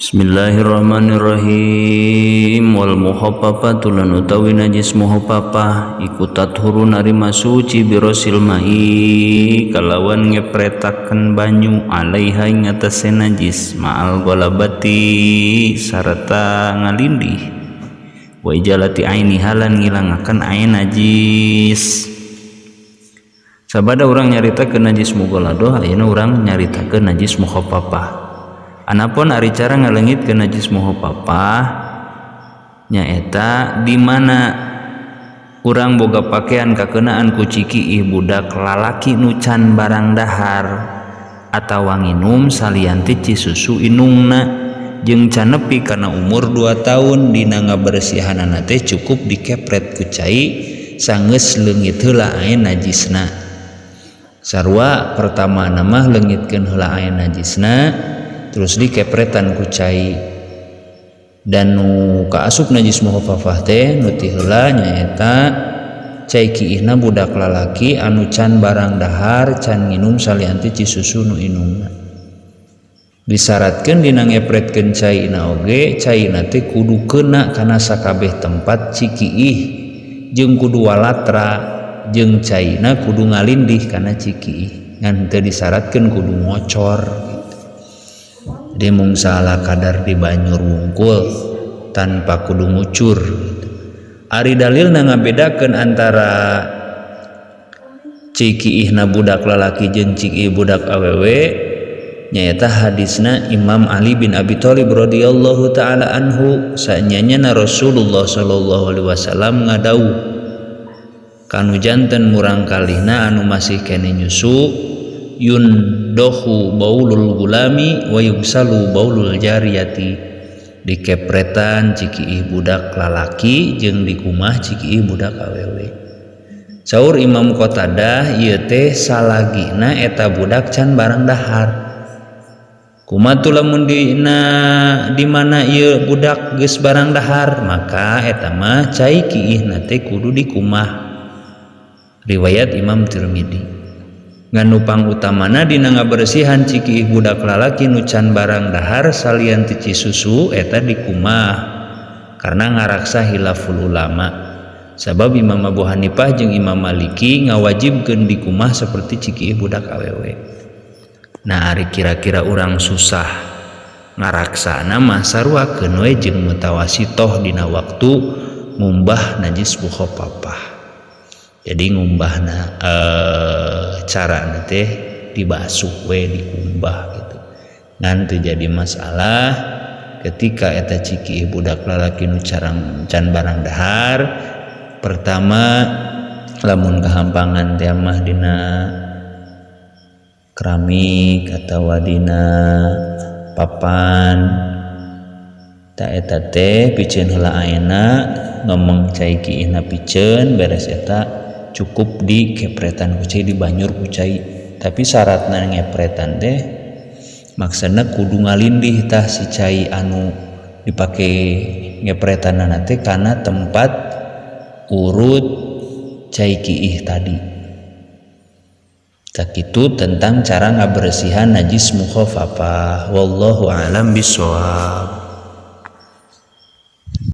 Bismillahirrahmanirrahim. Wal mukhaffafatu lan utawi najis mukhaffafah iku tathuru narima suci birosil mai kalawan ngepretaken banyu alaiha ing atase najis ma'al ghalabati sarta ngalindih wa ijalati aini halan ngilangaken ain najis. Sabada urang nyaritakeun najis mughalladah, ayeuna urang nyaritakeun najis mukhaffafah. Anapun ari cara ngaleungitkeun najis mukhaffafah nyaeta di mana urang boga pakaian kakenaan ku cikiih budak lalaki nu can barang dahar atawa nginum salian ti cisusu indungna jeung can nepi kana umur 2 tahun dina ngabersihanana teh cukup dikepret ku cai sanggeus leungit heula aen najisna. Sarua pertama mah leungitkeun heula aen najisna terus dikepretan ku cai. Dan nu kaasup najis mukhaffafah teh nu ti heula nyaeta cai kiihna budak lalaki anu can barang dahar can nginum salian ti cisusu nu indungna. Disyaratkeun dina ngepretkeun caina oge caina teh kudu keuna kana sakabeh tempat cikiih jeung kudu walatra jeung caina kudu ngalindih kana cikiih ngan teu disyaratkeun kudu ngocor gitu. Jadi mung salah kadar dibanyur wungkul tanpa kudu ngucur gitu. Ari dalilna ngabedakeun antara cikiihna budak lalaki jeung cikiih budak awewe nyaeta hadisna Imam Ali bin Abi Thalib radhiyallahu taala anhu sanyanyana Rasulullah sallallahu alaihi wasallam ngadawuh kanu janten murang kalihna anu masih kene nyusu yundohu baulul gulami wa yugsalu baulul jariyati, dikepretan cikiih budak lalaki jeung dikumah cikiih budak awewe. Saur Imam Qatadah ieu teh salagina eta budak can barang dahar. Kumaha tuh lamun dina di mana ieu budak geus barang dahar maka eta mah cai kiihna teh kudu dikumah. Riwayat Imam Tirmidzi. Ngan nu pangutamana dina ngabersihan cikiih budak lalaki nu can barang dahar salian ti cisusu eta dikumah karena ngaraksa hilaful ulama. Sabab Imam Abu Hanifah jeung Imam Maliki ngawajibkeun dikumah seperti cikiih budak awewe. Nah ari kira-kira urang susah ngaraksana mah saruakeun we jeung mutawasitoh dina waktu ngumbah najis mukhaffafah. Jadi ngumbahna carana teh dibasuh we dikumbah gitu. Ngan teu jadi masalah ketika eta cikiih budak lalaki nu carang can barang dahar. Pertama lamun kahampangan teh mah dina keramik atawa dina papan ta eta teh piceun heula aena ngomong cai kiihna piceun beres eta cukup di kepretan ku cai dibanyur ku cai. Tapi syaratna ngepretan teh maksudna kudu ngalindih tah si cai anu dipake ngepretanana teh kana tempat urut cai kiih tadi. Sakitu tentang cara ngabersihan najis mukhaffafah. Wallahu a'lam bishawab.